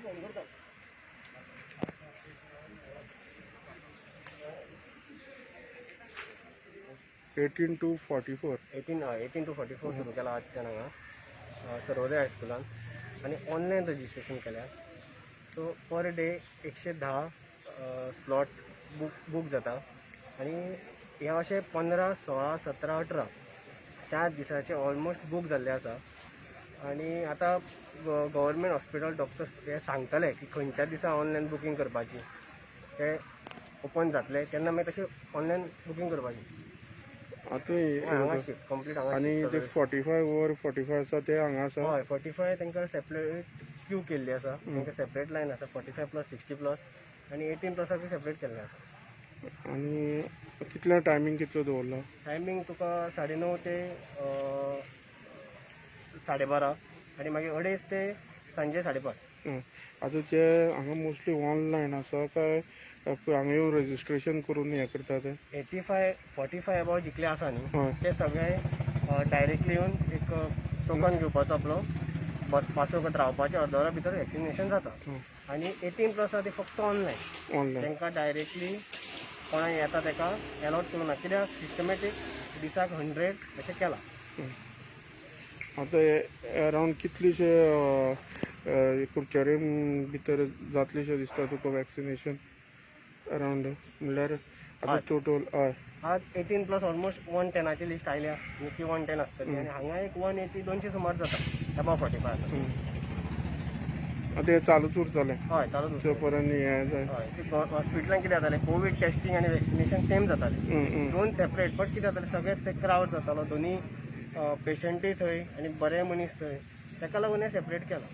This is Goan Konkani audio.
फोन करता. 18 to 44. 18, हय, 18 to 44 सुरू केला आजच्यान हांगा सर्वोदय हायस्कुलान आनी ऑनलायन रजिस्ट्रेशन केल्या. So per day 110 slot book जाता आनी हे अशें 15, 16, 17, 18, 4 दिसाचे ऑलमोस्ट बूक जाल्ले आसा. आनी आतां गव्हर्मेंट हॉस्पिटल डॉक्टर्स हे सांगतले की खंयच्या दिसा ऑनलायन बुकींग करपाची, ते ओपन जातले तेन्ना मागीर तशें ऑनलायन बुकींग करपाची. आतां हांगा शिफ्ट कंप्लीट हांगा. आनी ते 45 ओवर 45 आसा ते हांगा आसा. हय, 45 तांकां सेपरेट क्यू केल्ली आसा, तांकां सेपरेट लायन आसा. 45+, 60+ आनी 18 प्लसाक सेपरेट केल्लें आसा. आनी कितलो टायमींग कितलो दवरला? टायमींग तुका 9:30 ते 12:30 आनी मागीर 2:30 ते सांजे 5:30. आतां ते हांगा मोस्टली ऑनलायन आसा काय हांगा येवन रजिस्ट्रेशन करून हें करता ते? 85, 45 एबव जितले आसा न्ही ते सगळे डायरेक्टली येवन एक टोकन घेवपाचो, आपलो बस पासो वखत रावपाचें, अर्द वरा भितर वॅक्सिनेशन जाता. आनी 18 प्लस आसा ते फक्त ऑनलायन. ऑनलायन. तांकां डायरेक्टली कोणाक येता ताका एलॉट करूं ना, कित्याक सिस्टमॅटीक दिसाक 100 अशें केलां. आतां अरावंड कितलेशे कुडचडे भितर जातलेशें दिसता तुका वॅक्सिनेशन अरावंड, म्हणल्यार आतां टोटल? हय. आज 18 प्लस ऑलमोस्ट 110ची लिस्ट आयल्या, ती 110 आसतली आनी हांगा एक 180, 200 सुमार जाता एबव 45 आसा. आतां हें चालूच उरतलें? हय, चालूच जो उरतलें. पर्यंत हें जाय. हय, हॉस्पिटलान कितें जातालें, कोवीड टेस्टिंग आनी वॅक्सिनेशन सेम जातालें, दोन सेपरेट. बट कितें जातालें, सगळें ते क्रावड जातालो, दोनी पेशंटूय थंय आनी बरे मनीस थंय, ताका लागून हें सेपरेट केलां.